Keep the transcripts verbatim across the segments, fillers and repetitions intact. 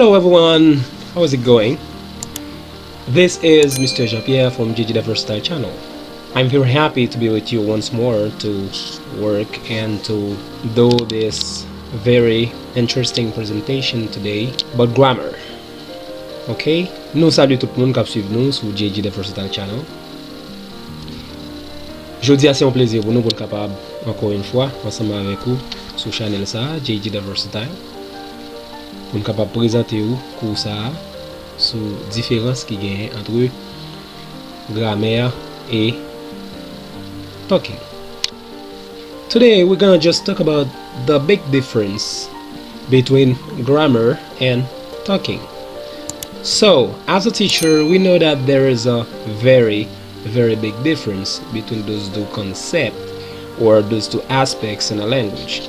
Hello everyone, how is it going? This is Mister Jean-Pierre from J J the Versatile Channel. I'm very happy to be with you once more to work and to do this very interesting presentation today about grammar. Ok? Nou salye tout moun k ap swiv nou sou J J the Versatile Channel. Jodi a se yon plezi pou nou pou n kapab, ankò yon fwa, ansanm avèk ou sou chanèl sa a, J J the Versatile, pou n kapab prezante ou kou sa a sou diferans ki genyen ant gramè e talking. Today we're gonna just talk about the big difference between grammar and talking. So, as a teacher, we know that there is a very, very big difference between those two concepts or those two aspects in a language.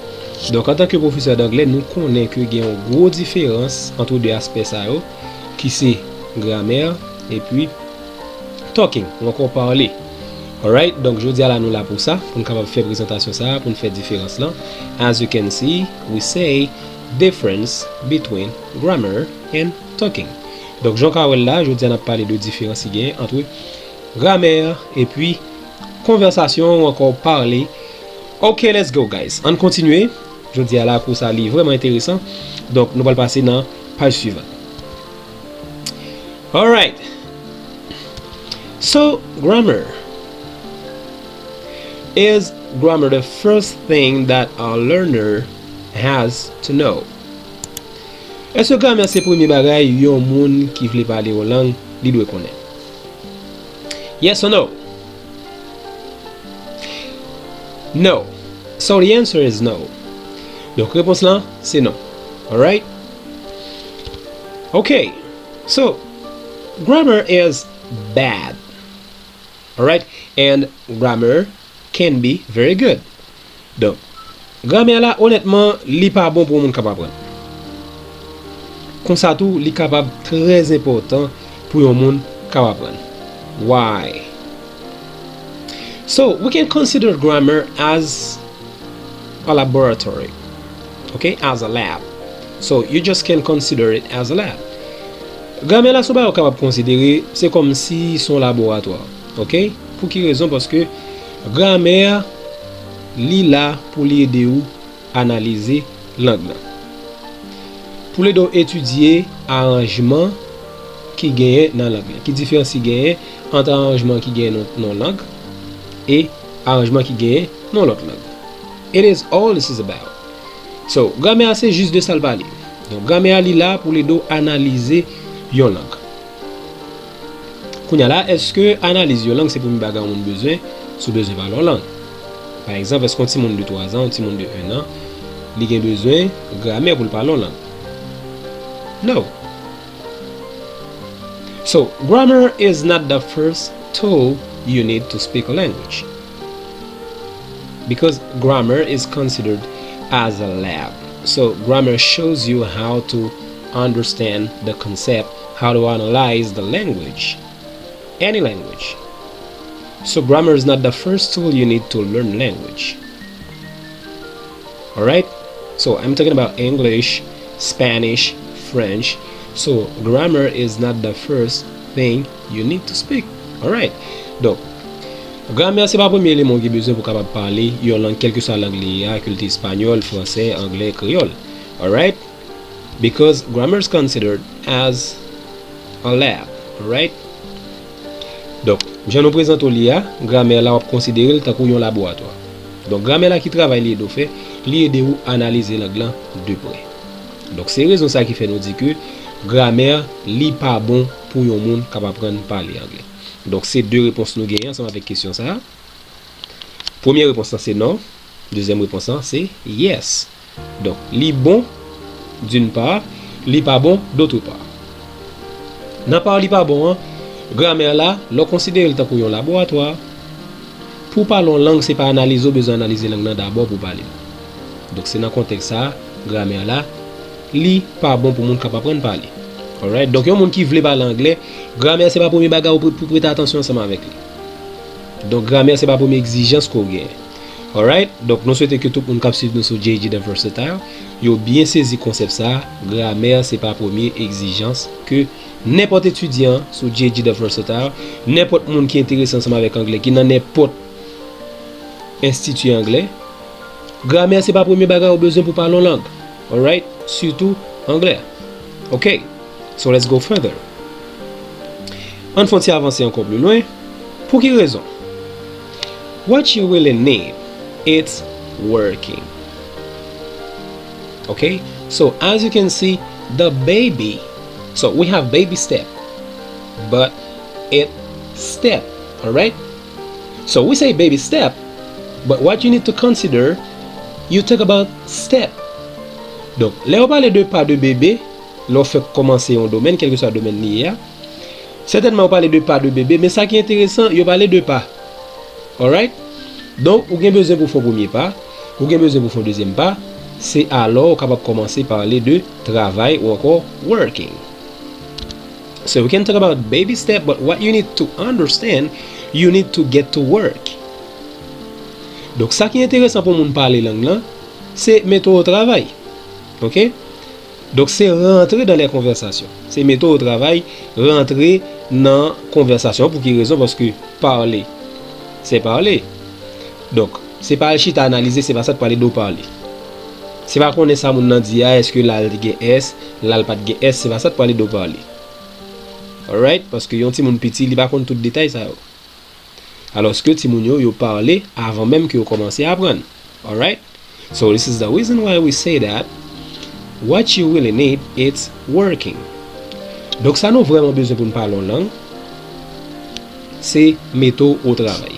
Donk, antanke pwofesè danglè, nou konnen ke gen yon gwo diferans ant de aspè sa yo, ki se gramè epi talking, ou ankò pale. Alright, donk jodi a la nou la pou sa, pou n kapab fè prezantasyon sa a, pou n fè diferans lan. As you can see, we say difference between grammar and talking. Donk jan w ka wè l la, jodi a n ap pale de diferans ki genyen ant gramè epi konvèsasyon ou ankò pale. Ok, let's go guys. Ann kontinye. Jodi a la kou sa li vrèman enteresan. Donk nou pral pase nan paj swivan. Alright. So, grammar. Is grammar the first thing that a learner has to know? Èske gramè se premye bagay yon moun ki vle pale yon lang li dwe konnen? Yes or no? No. So the answer is no. Donk repons lan se non. Alright? Ok. So, grammar is bad. Alright? And grammar can be very good. Donk, gramè la, onètman, li pa bon pou yon moun k ap aprann. Konsa tou, li kapab trè enpòtan pou yon moun k ap aprann. Why? So, we can consider grammar as a laboratory, okay, as a lab. So, you just can consider it as a lab. Gramè la, se yon bagay ou kapab konsidere, se kòmsi se yon laboratwa, ok? Pou ki rezon? Paske gramè a, li la pou li ede ou analize lang lan. Pou l ede w etidye aranjman ki genyen nan lang lan. Ki diferans ki genyen ant aranjman ki genyen nan, nan yon lang e aranjman ki genyen nan yon lòt lang? It is all this is about. So, gramè a se jis de sa l pale. Donk, gramè a li la pou l ede w analize yon lang. Kounye a la, èske analiz yon lang se premye bagay yon moun bezwen si w bezwen pale yon lang? Pa egzanp, èske yon timoun de twa zan, yon timoun de en an, li gen bezwen gramè pou l pale yon lang? No. So, grammar is not the first tool you need to speak a language. Because grammar is considered as a lab. So, grammar shows you how to understand the concept, how to analyze the language, any language. So, grammar is not the first tool you need to learn language. Alright? So, I'm talking about English, Spanish, French. So, grammar is not the first thing you need to speak. Alright? Donk, gramè se pa premye eleman w gen bezwen pou w kapab pale yon lang, kèlkeswa lang li ye a, ke l te espanyòl, fransè, anglè, kreyòl. Alright? Because grammar is considered as a lab, alright? Donk, jan nou prezante w li a, gramè la w ap konsidere l tankou yon laboratwa. Donk, gramè la ki travay li ede w fè? Li ede w analize lang lan de prè. Donk, se rezon sa ki fè nou di ke gramè li pa bon pou yon moun k ap aprann pale anglè. Donk, se de repons nou genyen ansanm avèk kesyon sa a. Premye repons lan se non. Dezyèm repons lan se yes. Donk, li bon, d'une part, li pa bon, d'autre part. Nan pa li pa bon an, gramè la, lè w konsidere l tankou yon laboratwa, pou w pale yon lang, se pa analize w bezwen analize lang nan dabò pou w pale l. Donk, se nan kontèks sa a, gramè la, li pa bon pou moun k ap aprann pale. Alright? Donk, yon moun ki vle pale anglè, gramè se pa premye bagay ou pre-, pou prete atansyon ansanm avèk li. Donk, gramè se pa premye egzijans ke w genyen. Alright? Donk, nou swete ke tout moun k ap swiv nou sou J G The Versatile, yo byen sezi konsèp sa a. Gramè se pa premye egzijans ke nenpòt etidyan sou J G The Versatile, nenpòt moun ki enterese ansanm avèk anglè, ki nan nenpòt enstiti anglè, gramè se pa premye bagay ou bezwen pou pale yon lang. Alright? Sitou anglè. Ok? So let's go further. Ann fè yon ti avanse ankò pli lwen. Pou ki rezon? What you really need, it's working. Okay? So as you can see, the baby, so we have baby step, but it step, alright? So we say baby step, but what you need to consider, you talk about step. Donk, lè yo pale de pa de bebe, lè w fèk kòmanse yon domèn, kèlkeswa domèn li ye a, sètènman yo pale de pa de bebe, men sa ki enteresan, yo pale de pa. Alright? Donk, ou gen bezwen pou fè yon premye pa, ou gen bezwen pou fè yon dezyèm pa, se alò ou kapab kòmanse pale de travay ou ankò working. So we can talk about baby step, but what you need to understand, you need to get to work. Donk, sa ki enteresan pou moun pale lang lan, se mete w o travay. Ok? Donk, se rantre dans les conversations. Se mete w o travay, rantre nan konvèsasyon. Pou ki rezon? Paske pale, se pale. Donk, se pa al chita analize, se pa sa k pale de w pale. Se pa konnen sa moun nan di a, èske la l te gen S, la l pa t gen S, se pa sa k pale de w pale. Alright? Paske yon timoun piti, li pa konn tout detay sa yo. Alòske timoun yo, yo pale avan menm ke yo kòmanse aprann. Alright? So this is the reason why we say that what you really need, it's working. Donk sa nou vrèman bezwen pou n pale yon lang, se mete w o travay.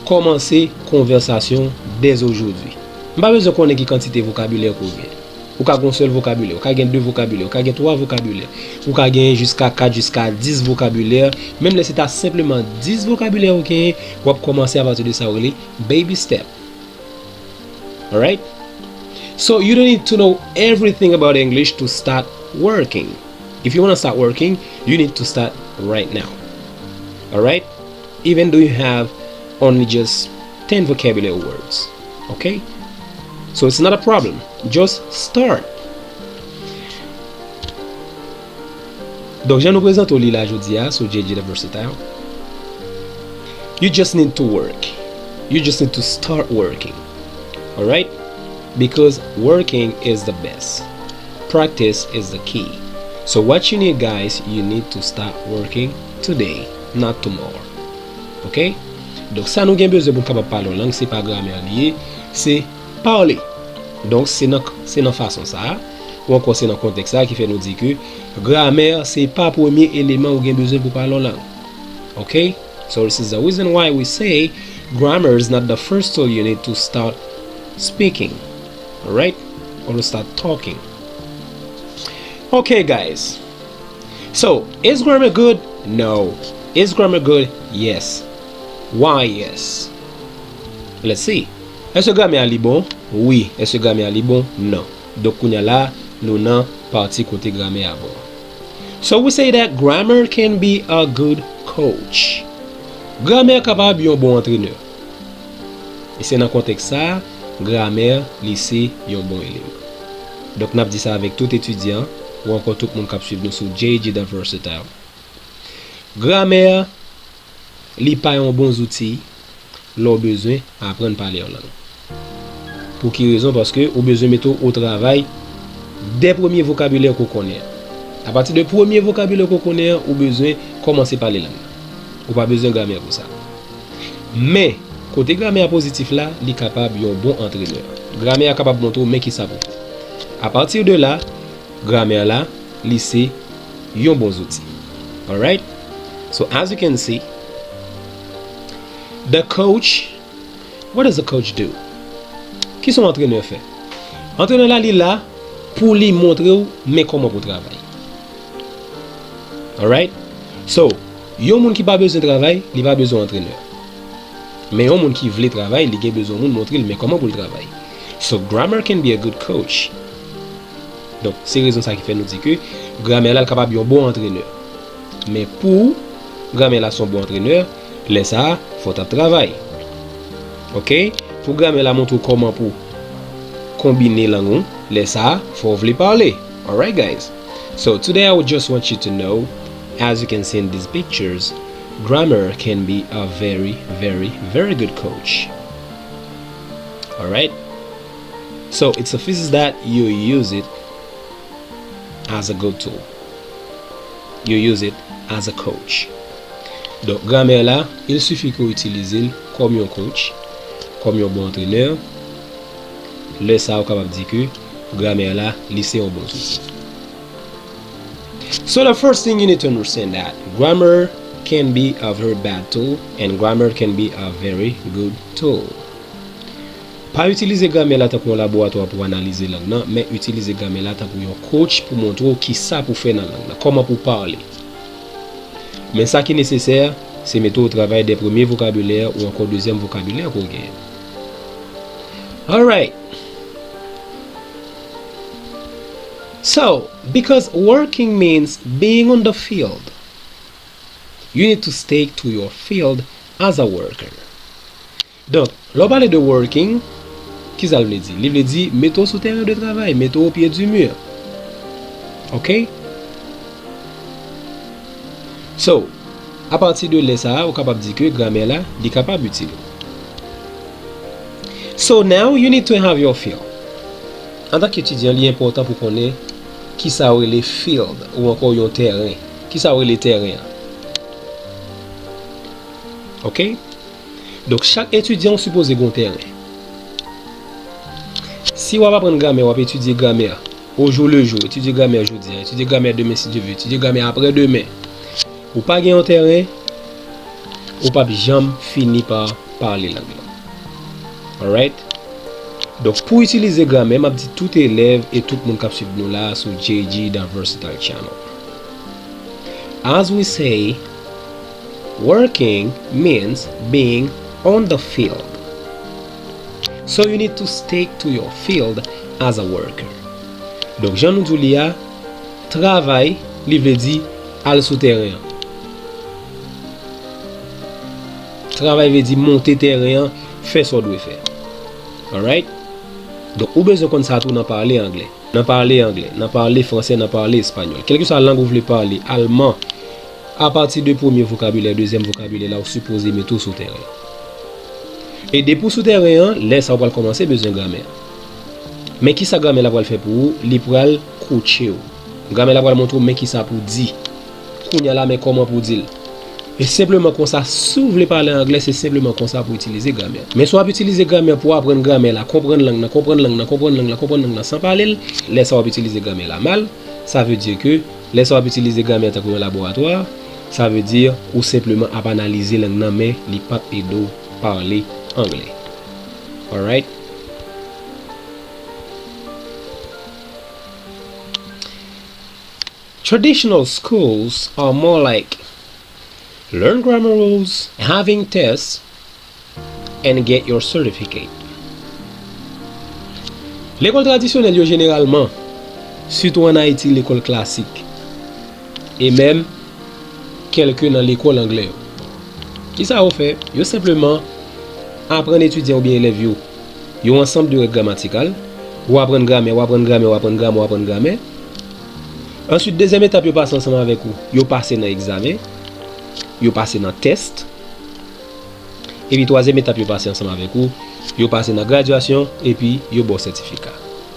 Kòmanse konvèsasyon dès aujourd'hui. M pa bezwen konnen ki kantite vokabilè ke w gen. Ou ka gen yon sèl vokabilè, ou ka gen de vokabilè, ou ka gen twa vokabilè, ou ka gen jiska kat, jiska dis vokabilè. Menm lè se ta senpleman dis vokabilè ou genyen, w ap kòmanse apati de sa yo rele baby step. Alright? So you don't need to know everything about English to start working. If you want to start working, you need to start right now. Alright? Even though you have only just ten vocabulary words. Okay? So it's not a problem. Just start. Donk, jan nou prezante w li la jodi a sou J J The Versatile, you just need to work. You just need to start working. Alright? Because working is the best. Practice is the key. So what you need, guys, you need to start working today, not tomorrow. Ok? Donk, sa nou gen bezwen pou n kapab pale yon lang, se pa gramè li ye, se pale. Donk, se nan, se nan fason sa a, ou ankò se nan kontèks sa a ki fè nou di ke gramè se pa premye eleman ou gen bezwen pou pale yon lang. Ok? So this is the reason why we say grammar is not the first tool you need to start speaking, right? Or to start talking. Okay, guys. So, is grammar good? No. Is grammar good? Yes. Why yes? Let's see. Èske gramè a li bon? Wi. Èske gramè a li bon? Non. Donk, kounye a la, nou nan pati kote gramè a bon. So we say that grammar can be a good coach. Gramè kapab yon bon antrenè. E se nan kontèks sa a, gramè li se yon bon eleman. Donk, n ap di sa avèk tout etidyan, ou ankò tout moun k ap swiv nou sou J J The Versatile. Gramè, li pa yon bon zouti lè w bezwen aprann pale yon lang. Pou ki rezon? Paske ou bezwen mete w o travay dè premye vokabilè ke w konnen an. Apati de premye vokabilè ke w konnen an, ou bezwen kòmanse pale lang nan. Ou pa bezwen gramè pou sa. Men, kote gramè a pozitif la, li kapab yon bon antrenè. Gramè a kapab montre w men kisa pou fè. Apati de la, gramè la, li se yon bon zouti. Alright? So, as you can see, the coach, what does the coach do? Kisa yon antrenè fè? Antrenè la, li la pou li montre w men kòman pou w travay. Alright? So, yon moun ki pa bezwen travay, li pa bezwen antrenè. Men yon moun ki vle travay, li gen bezwen yon moun montre l men kòman pou l travay. So, grammar can be a good coach. Donk, se rezon sa ki fè nou di ke gramè la, l kapab yon bon antrenè. Men pou gramè la se yon bon antrenè, lè sa a, fò w t ap travay. Ok? Pou gramè la montre w kòman pou konbine lang ou, lè sa a, fò w vle pale. Alright, guys. So today I would just want you to know, as you can see in these pictures, grammar can be a very, very, very good coach. Alright? So it suffices that you use it as a good tool. You use it as a coach. Donk, gramè la, il suffit ke w itilize l kòm yon coach, kòm yon bon antrenè. Lè sa a, ou kapab di ke gramè la, li se yon bon zouti. So the first thing you need to understand that grammar can be a very bad tool and grammar can be a very good tool. Pa itilize gramè la tankou yon laboratwa pou analize lang nan, men itilize gramè la tankou yon coach pou montre w kisa pou fè nan lang nan, kòman pou pale. Men sa ki nesesè, se mete w travay dè premye vokabilè ou ankò dezyèm vokabilè ke w genyen. Alright. So, because working means being on the field, you need to stick to your field as a worker. Donk, lè w pale de working, kisa l vle di? Li vle di mete w sou tèren de travay, mete w o pye di mi. Ok? So, apati de lè sa a, ou kapab di ke gramè la, li kapab itil ou. So now you need to have your field. Antanke etidyan, li enpòtan pou konnen kisa yo rele field ou ankò yon tèren. Kisa yo rele tèren an? Ok? Donk, chak etidyan ou sipoze gen yon tèren. Si w ap aprann gramè, w ap etidye gramè au jour le jour, etidye gramè jodi a, etidye gramè demen si Dye vle, etidye gramè aprè demen, ou pa gen yon tèren, ou p ap janm fini pa pale lang lan. Alright? Donk, pou itilize gramè, m ap di tout elèv e tout moun k ap swiv nou la sou J G The Versatile Channel. As we say, working means being on the field. So you need to stick to your field as a worker. Donk, jan nou di w li a, travay, li vle di al sou tèren an. Travay vle di monte tèren an, fè sa w dwe fè. Alright? Donk, ou bezwen konn sa tou nan pale anglè. Nan pale anglè, nan pale fransè, nan pale espanyòl. Kèlkeswa lang ou vle pale, alman, apati de premye vokabilè, dezyèm vokabilè la, ou sipoze mete w sou tèren. E depi w sou tèren an, lè sa a ou pral kòmanse bezwen gramè. Men kisa gramè la pral fè pou ou? Li pral kotche w. Gramè la pral montre w men kisa pou w di. Kounye a la, men kòman pou w di l. E senpleman konsa, si w vle pale anglè, se senpleman konsa pou w itilize gramè. Men si w ap itilize gramè pou w aprann gramè la, konprann lang nan, konprann lang nan, konprann lang nan, konprann lang nan san pale l, lè sa a w ap itilize gramè la mal. Sa vle di ke lè sa w ap itilize gramè tankou yon laboratwa, sa vle di ou senpleman ap analize lang nan, men li p ap ede w pale anglè. Alright? Traditional schools are more like learn grammar rules, having tests, and get your certificate. Lekòl tradisyonèl yo jeneralman, sitou ann Ayiti, lekòl klasik, e menm kèlke nan lekòl anglè yo. Kisa yo fè? Yo senpleman aprann etidyan oubyen elèv yo yon ansanm de règ gramatikal. Ou aprann gramè, ou aprann gramè, ou aprann gramè, ou aprann gramè. Answit, dezyèm etap yo pase ansanm avèk ou, yo pase nan egzamen, yo pase nan tès. Epi twazyèm etap yo pase ansanm avèk ou, yo pase nan gradyasyon, epi yo ba w sètifika.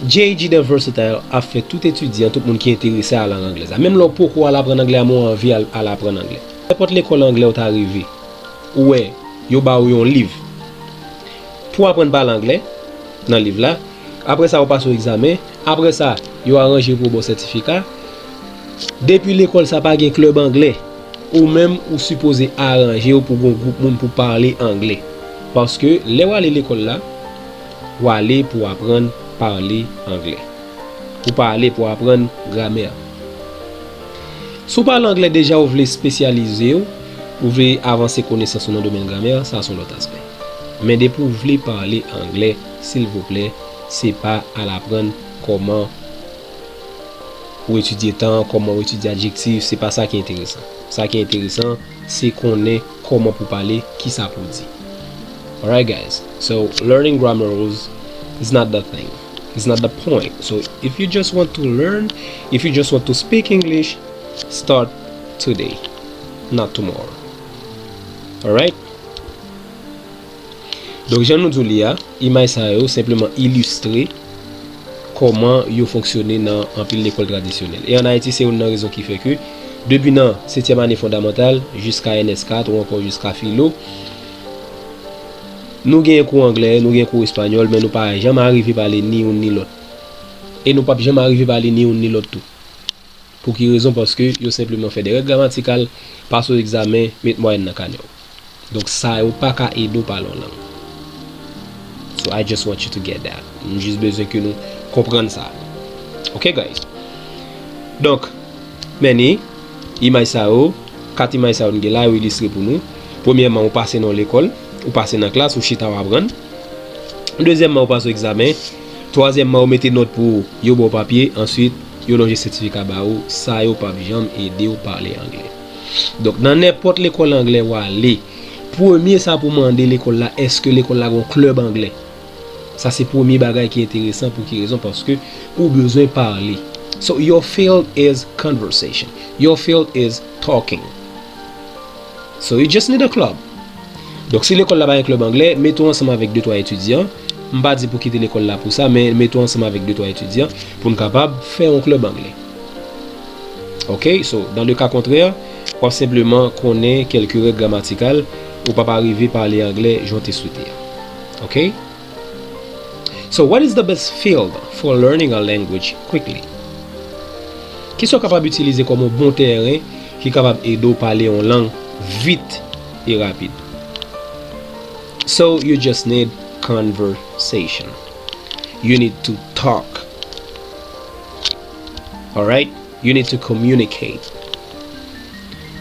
J G The Versatile ap fè tout etidyan, tout moun ki enterese a lang anglèz la. Menm lè w poko al aprann anglè a, men w anvi al, al aprann anglè. Nenpòt lekòl anglè w ta rive, ou wè, yo ba w yon liv pou w aprann pale anglè nan liv la. Apre sa, ou pase yon egzamen. Apre sa, yo aranje pou yo ba w sètifika. Depi lekòl sa pa gen klèb anglè, ou menm ou sipoze aranje w pou gon gwoup moun pou pale anglè. Paske lè w ale lekòl la, w ale pou w aprann pale anglè. Ou pa ale pou w aprann gramè. Si w pale anglè deja, ou vle espesyalize w, ou vle avanse konesans ou nan domèn gramè, sa se yon lòt aspè. Men depi w vle pale anglè, silvouplè, se pa al aprann kòman ou etidye tan, kòman ou etidye adjektif, se pa sa ki enteresan. Sa ki enteresan, se konnen kòman pou pale, kisa pou di. Alright, guys. So learning grammar rules is not the thing. It's not the point. So if you just want to learn, if you just want to speak English, start today, not tomorrow. Alright? Donk, jan nou di w li a, imaj sa yo senpleman ilistre kòman yo fonksyone nan anpil lekòl tradisyonèl. E ann Ayiti, se youn nan rezon ki fè ke, depi nan setyèm ane fondamantal jiska N S kat ou ankò jiska filo, nou gen kou anglè, nou gen kou espanyòl, men nou pa janm arive pale ni youn ni lòt. E nou p ap janm arive pale ni youn ni lòt tou. Pou ki rezon? Paske yo senpleman fè de règ gramatikal, pase w egzamen, met mwayèn nan kanè w. Donk, sa yo pa ka ede w pale yon lang. So, I just want you to get that. M jis bezwen ke nou konprann sa. Ok, guys? Donk, men ni, imaj sa yo, kat imaj sa yo nou gen la, yo ilistre pou nou. Premyèman, ou pase nan lekòl, ou pase nan klas, ou chita, w aprann. Dezyèmman, ou pase yon egzamen. Twazyèmman, ou mete nòt pou ou, yo ba w papye. Answit, yo lonje sètifika ba ou. Sa yo p ap janm ede w pale anglè. Donk, nan nenpòt lekòl anglè w ale, premye sa pou mande lekòl la, èske lekòl la gen yon klèb anglè? Sa se premye bagay ki enteresan. Pou ki rezon? Paske ou bezwen pale. So, your field is conversation. Your field is talking. So, you just need a club. Donk, si lekòl la pa gen klèb anglè, mete w ansanm avèk de twa etidyan. M pa di pou kite lekòl la pou sa, men mete w ansanm avèk de twa etidyan pou n kapab fè yon klèb anglè. Ok? So, dans le cas contraire, w ap senpleman konnen kèlke règ gramatikal, ou p ap rive pale anglè jan w te swete a. Ok? So, what is the best field for learning a language quickly? Kisa w kapab itilize kòm yon bon tèren ki kapab ede w pale yon lang vit e rapid? So, you just need conversation. You need to talk. Alright? You need to communicate.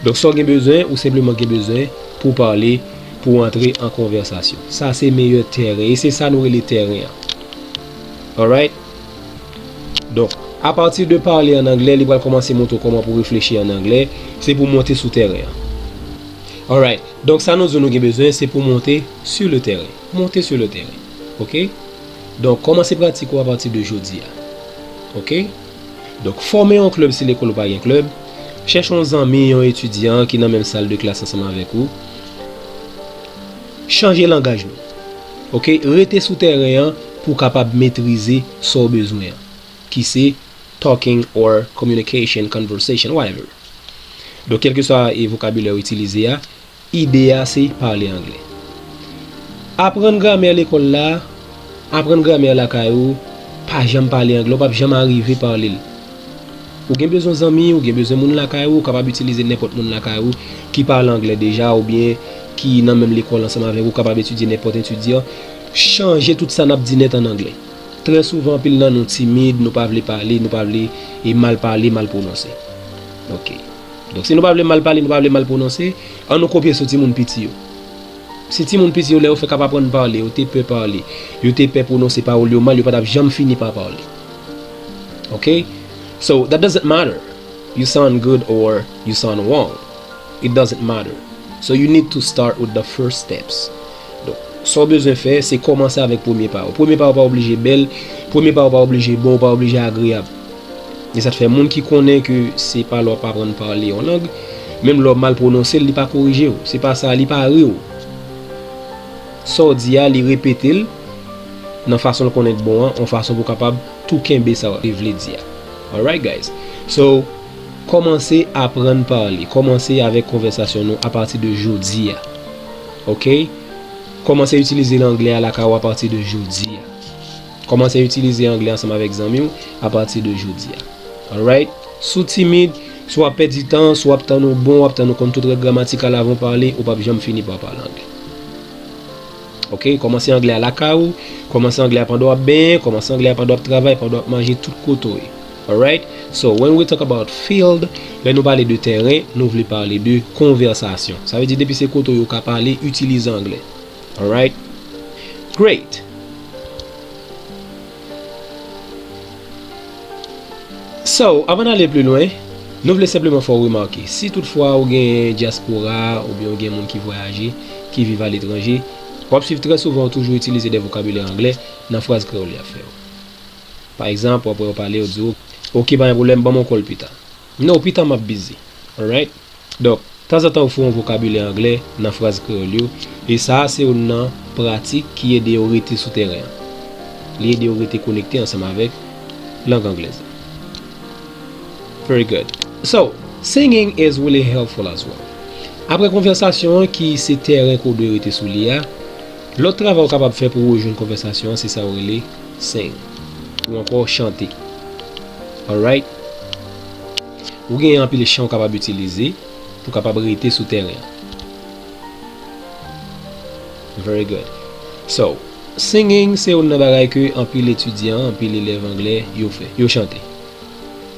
Donk, sa w gen bezwen, ou senpleman gen bezwen pou w pale, pou w antre an konvèsasyon. Sa se meyè tèren, e se sa nou rele tèren an. Alright? Donk, apati de pale an anglè, li pral kòmanse montre w kòman pou w reflechi an anglè, se pou w monte sou tèren an. Alright. Donk, sa nou di w nou gen bezwen, se pou w monte sur le terrain. Monte sur le terrain. Ok? Donk, kòmanse pratik ou apati de jodi a. Ok? Donk, fòme yon klèb si lekòl ou pa gen klèb. Chèche yon zanmi, yon etidyan ki nan menm sal de klas ansanm avèk ou. Chanje langaj nou. Ok? Rete sou tèren an pou w kapab metrize sa w bezwen an, ki se talking or communication, conversation, whatever. Donk, kèlkeswa e vokabilè w itilize a, ide a se pale anglè. Aprann gramè lekòl la, aprann gramè lakay ou, pa janm pale anglè, ou p ap janm arive pale l. Ou gen bezwen zanmi, ou gen bezwen moun lakay ou, ou kapab itilize nenpòt moun lakay ou ki pale anglè deja oubyen ki nan menm lekòl ansanm avèk ou, ou kapab etidye nenpòt etidyan. Chanje tout sa n ap di nèt an anglè. Trè souvan, anpil nan nou timid, nou pa vle pale, nou pa vle, e, mal pale, mal pwononse. Ok. Donk, si nou pa vle mal pale, nou pa vle mal pwononse, ann nou kopye sou timoun piti yo. Si timoun piti yo, lè yo fèk ap aprann pale, yo te pè pale, yo te pè pwononse pawòl yo mal, yo pa t ap janm fini pa pale. Ok? So, that doesn't matter. You sound good or you sound wrong. It doesn't matter. So you need to start with the first steps. Donk, sa w bezwen fè, se kòmanse avèk premye pa w. Premye pa w pa oblije bèl, premye pa w pa oblije bon, ou pa oblije agreyab. E sa t fè moun ki konnen ke se pa lè w ap aprann pale yon lang, menm lè w mal pwononse l, li pa korije w. Se pa sa, li pa ri w. Sa w di a, li repete l nan fason l konnen k bon an, yon fason pou w kapab tou kenbe sa w te vle di a. Alright, guys? So, kòmanse aprann pale. Kòmanse avèk konvèsasyon nou apati de jodi a. Ok? Kòmanse itilize anglè a lakay ou apati de jodi a. Kòmanse itilize anglè ansanm avèk zanmi w apati de jodi a. Alright? Si w timid, si w ap pèdi tan, si w ap tann ou bon, w ap tann ou konn tout règ gramatikal avan w pale, ou p ap janm fini pa pale anglè. Ok, kòmanse anglè a lakay ou, kòmanse anglè a pandan w ap benyen, kòmanse anglè a pandan w ap travay, pandan w ap manje, tout kote w ye. Alright? So, when we talk about field, lè nou pale de tèren, nou vle pale de konvèsasyon. Sa vle di, depi se kote w ye, ou ka pale, itilize anglè. Alright? Great! So, avan n ale pli lwen, nou vle senpleman fè w remake, si toutfwa ou gen dyaspora oubyen ou gen moun ki vwayaje, ki viv aletranje, W ap swiv trè souvan yo toujou itilize de vokabilè anglè nan fraz kreyòl y ap fè yo. Pa egzanp, w ap wè yo pale, yo di w, "Oke, pa gen pwoblèm, ban m yon call pita." "No, pita m ap busy." Alright? Donk, tanzantan yo fè yon vokabilè anglè nan fraz kreyòl yo, e sa a se youn nan pratik ki ede yo rete sou tèren an. Li ede yo rete konekte ansanm avèk lang anglèz la. Very good. So, singing is really helpful as well. Apre konvèsasyon an ki se tèren ke w dwe rete sou li a, lòt travay ou kapab fè pou w rejwenn konvèsasyon an, se sa yo rele sing. Ou ankò chante. Alright? Ou gen anpil chan ou kapab itilize pou w kapab rete sou tèren an. Very good. So, singing se youn nan bagay ke anpil etidyan, anpil elèv anglè yo fè. Yo chante.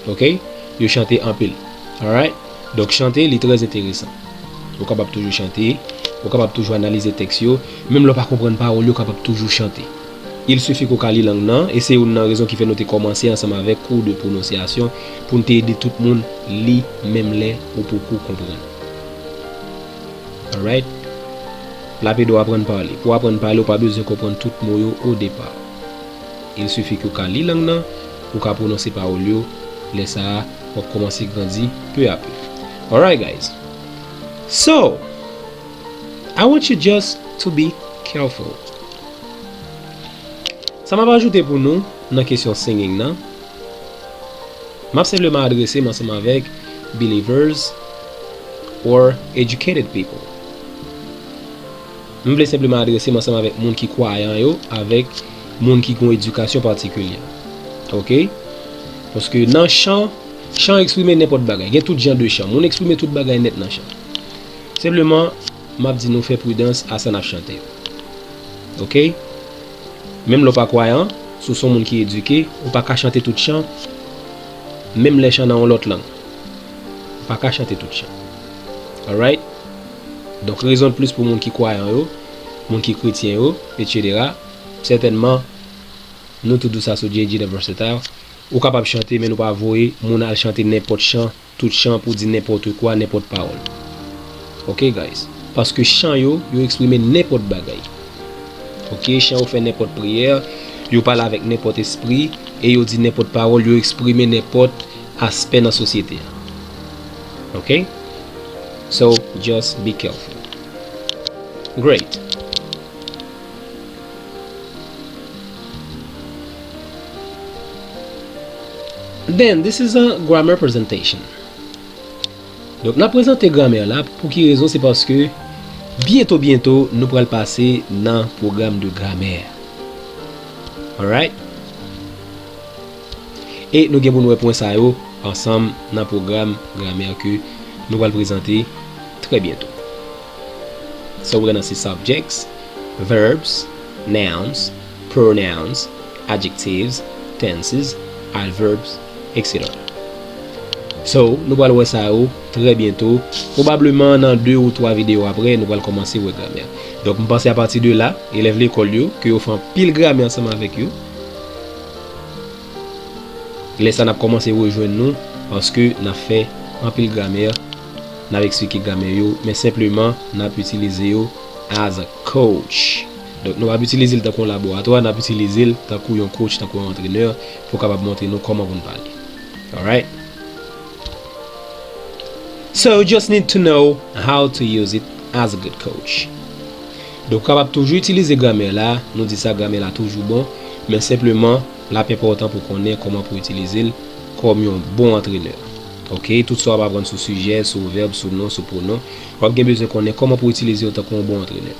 Oke? Yo chante anpil. Alright? Donk, chante, li trè enteresan. Ou kapab toujou chante, ou kapab toujou analize tèks yo, menm lè w pa konprann pawòl yo, ou kapab toujou chante. Il sifi ke w ka li lang nan, e se youn nan rezon ki fè nou te kòmanse ansanm avèk kou de pwononsyasyon, pou n te ede tout moun li menm lè ou poko konprann. Alright? L ap ede w aprann pale. Pou w aprann pale, ou pa bezwen konprann tout mo yo o depa. Il sifi ke w ka li lang nan, ou ka pwononse pawòl yo, lè sa a, w ap kòmanse grandi peu à peu. Alright, guys. So, I want you just to be careful. Sa m ap ajoute pou nou nan kesyon singing nan, m ap senpleman adrese m ansanm avèk believers or educated people. M vle senpleman adrese m ansanm avèk moun ki kwayan yo, avèk moun ki gen yon edikasyon patikilye. Oke? Paske nan chan, chan eksprime nenpòt bagay. Gen tout jan de chan. Moun eksprime tout bagay nèt nan chan. Senpleman, m ap di nou fè pridans a sa n ap chante yo. Oke? Menm lè w pa kwayan, si w se yon moun ki edike, ou pa ka chante tout chan, menm lè chan nan yon lòt lang. Ou pa ka chante tout chan. Alright? Donk, rezon de plis pou moun ki kwayan yo, moun ki kretyen yo, etsetera. Sètènman, nou tout di sa sou J J The Versatile. Ou kapab chante, men nou pa voye moun al chante nenpòt chan, tout chan pou di nenpòt kwa, nenpòt pawòl. Oke, guys? Paske chan yo, yo eksprime nenpòt bagay. Oke? Chan yo fè nenpòt priyè, yo pale avèk nenpòt espri, e yo di nenpòt pawòl, yo eksprime nenpòt aspè nan sosyete a. Oke? So, just be careful. Great. Then, this is a grammar presentation. Donk, n ap prezante gramè la. Pou ki rezon? Se paske byento, byento, nou pral pase nan pwogram de gramè. Alright? E nou gen pou n wè pwen sa yo ansanm nan pwogram gramè ke nou pral prezante trè byento. So we're gonna see subjects, verbs, nouns, pronouns, adjectives, tenses, adverbs, et cetera. So, nou pral wè sa yo trè byento. Pwobableman nan de ou twa videyo apre, nou pral kòmanse wè gramè. Donk, m panse apati de la, elèv lekòl yo, ke yo fè anpil gramè ansanm avèk yo. Lè sa n ap kòmanse rejwenn nou, paske n ap fè anpil gramè, n ap eksplike gramè yo, men senpleman, n ap itilize yo as a coach. Donk, nou p ap itilize l tankou yon laboratwa, n ap itilize l tankou yon coach, tankou yon antrenè, pou kapab montre nou kòman pou n pale. Alright? So, you just need to know how to use it as a good coach. Donk, ou kapab toujou itilize gramè la, nou di sa gramè la toujou bon, men senpleman, l ap enpòtan pou konnen kòman pou itilize l kòm yon bon antrenè. Oke, tout sa w ap aprann sou sijè, sou vèb, sou non, sou pwonon, w ap gen bezwen konnen kòman pou itilize yo tankou yon bon antrenè.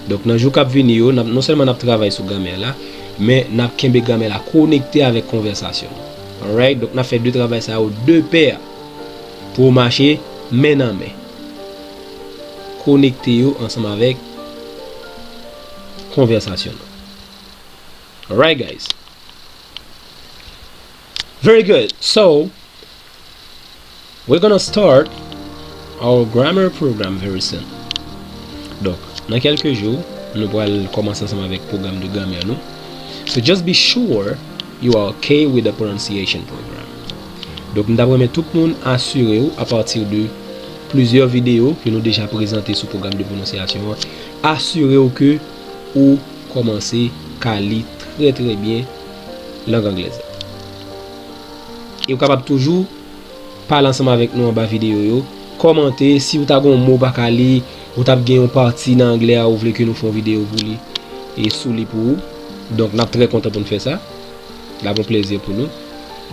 Donk, nan jou k ap vini yo, n ap, non sèlman n ap travay sou gramè la, men n ap kenbe gramè la konekte avèk konvèsasyon nou. Alright? Donk, n ap fè de travay sa yo de pè pou yo mache men nan men. Konekte yo ansanm avèk konvèsasyon nou. Alright, guys. Very good. So, we're gonna start our grammar program very soon. Donk, nan kèlke jou, nou pral kòmanse ansanm avèk pwogram de gramè nou. So just be sure you are okay with the pronunciation program. Donk, m t ap renmen tout moun asire w apati de plizyè videyo ke nou deja prezante sou pwogram de pwononsyasyon an, asire w ke ou kòmanse ka li trè, trè byen lang anglè sa. E ou kapab toujou pale ansanm avèk nou anba videyo yo. Kòmante, si ou ta gen yon mo ou pa ka li, ou t ap gen yon pati nan anglè a, ou vle ke nou fè yon videyo pou li, e sou li pou ou. Donk, n ap trè kontan pou n fè sa. L ap yon plezi pou nou.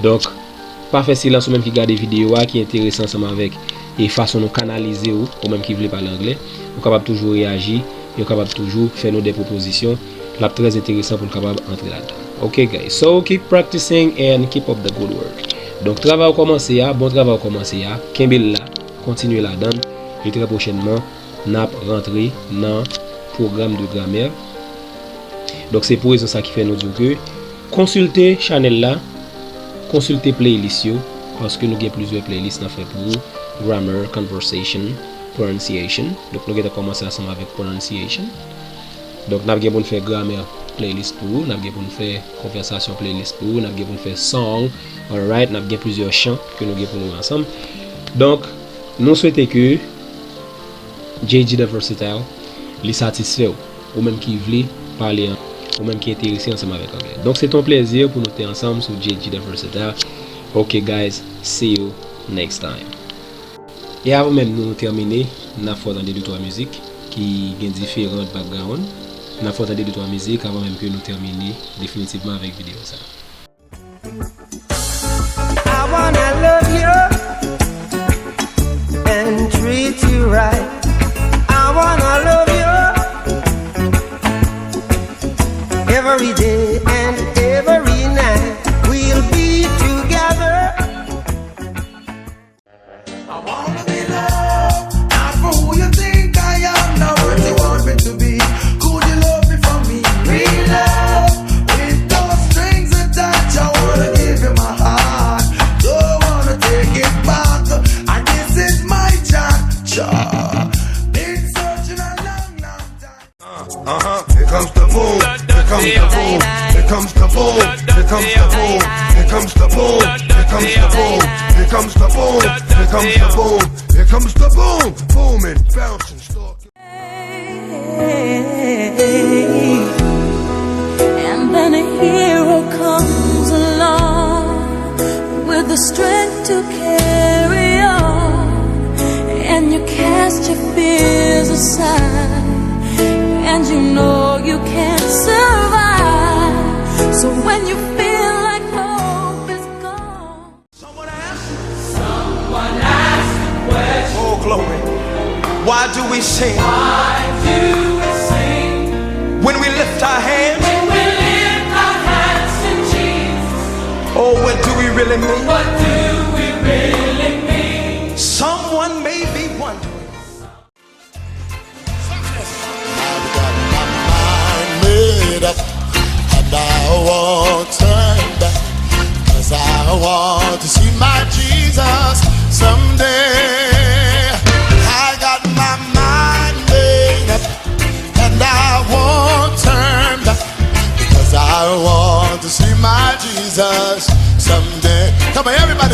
Donk, pa fè silans, ou menm ki gade videyo a, ki enterese ansanm avèk e fason nou kanalize ou, ou menm ki vle pale anglè, ou kapab toujou reyaji, e ou kapab toujou fè nou de pwopozisyon. L ap trè enteresan pou n kapab antre ladan. Ok, guys. So, keep practicing and keep up the good work. Donk, travay ou kòmanse a, bon travay ou kòmanse a, kenbe l la, kontinye ladan l, e trè pwochènman, n ap rantre nan pwogram de gramè. Donk, se pou rezon sa ki fè nou di w ke konsilte chanèl la, konsilte playlist yo, paske nou gen plizyè playlist n ap fè pou ou, grammar, conversation, pronunciation. Donk, nou gentan kòmanse ansanm avèk pronunciation. Donk, n ap gen pou n fè gramè playlist pou ou, n ap gen pou n fè konvèsasyon playlist pou ou, n ap gen pou n fè song, alright, n ap gen plizyè chan ke nou gen pou nou ansanm. Donk, nou swete ke J G The Versatile, li satisfè w, ou menm ki vle pale an, ou menm ki enterese ansanm avèk anglè. Donk, se te yon plezi pou nou te ansanm sou J G The Versatile. Ok, guys, see you next time. E avan menm nou tèmine, n ap fè w tande de twa mizik ki gen diferan background. N ap fè w tande de twa mizik avan menm ke nou tèmine definitivman avèk videyo sa. I wanna love you and treat you right. I wanna love you every day and every night. We'll be together. I wanna be loved, not for who you think I am, not what you want me to be. Could you love me for me? Real love, with no strings attached. I wanna give you my heart, don't wanna take it back. And this is my cha-cha. Been searching a long, long time. Uh-huh. Here comes the boom. Here comes the boom. Here comes the boom. Here comes the boom. Here comes the boom. Here comes the boom. Here comes the boom. Here comes the boom. Here comes the boom. Booming, bouncing, stalking. And then a hero comes along with the strength to carry on, and you cast your fears aside, and you know you can survive. So when you feel like hope is gone, someone asked. Someone asked the question. Oh, glory. Why do we sing? Why do we sing? When we lift our hands. When we lift our hands to Jesus. Oh, what do we really mean? What do we really mean? Someone may be wondering. I've got my mind made up and I won't turn back, 'cause I want to see my Jesus someday. I got my mind made up and I won't turn back, because I want to see my Jesus someday. Come on, everybody.